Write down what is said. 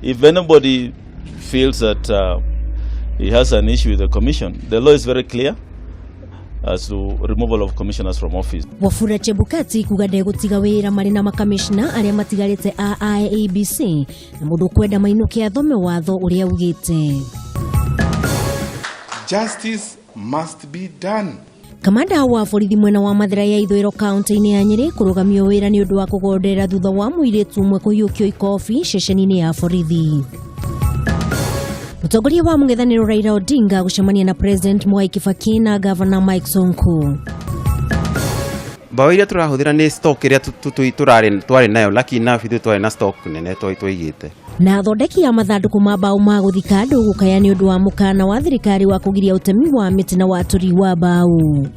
If anybody feels that he has an issue with the commission, the law is very clear as to removal of commissioners from office. Wafula Chebukati kuga ndegũtiga wĩra marĩ na makamishna arĩa matigarĩte a IEBC na mũndũ ũkwenda mainũke athome watho ũrĩa ugĩte. Justice must be done. Kamanda wa borithi mwena wa Mathira ya Ithũĩro kaunti-inĩ ya Nyĩrĩ kũrũgamio wĩra nĩ ũndũ wa kũgonderera thutha wa mũirĩtu ũmwe kũhiũkio ikobi ceceni-inĩ ya borithi. Mũtongoria wa mũng'ethanĩro Raila Odinga gũcemania na President Mwai Kibaki na Gavana Mike Sonko. Mbaũ iria tũrahũthĩra nĩ stock ĩrĩa tũrarĩ twarĩ nayo. Lucky enough, ithuĩ twarĩ na stock nene twaigĩte. Na athondeki a mathandũkũ ma mbaũ ma gũthika andũ gũkaya nĩ ũndũ wa mũkana wa thirikari wa kũgiria ũtemi wa mĩtĩ na watũri wa mbaũ.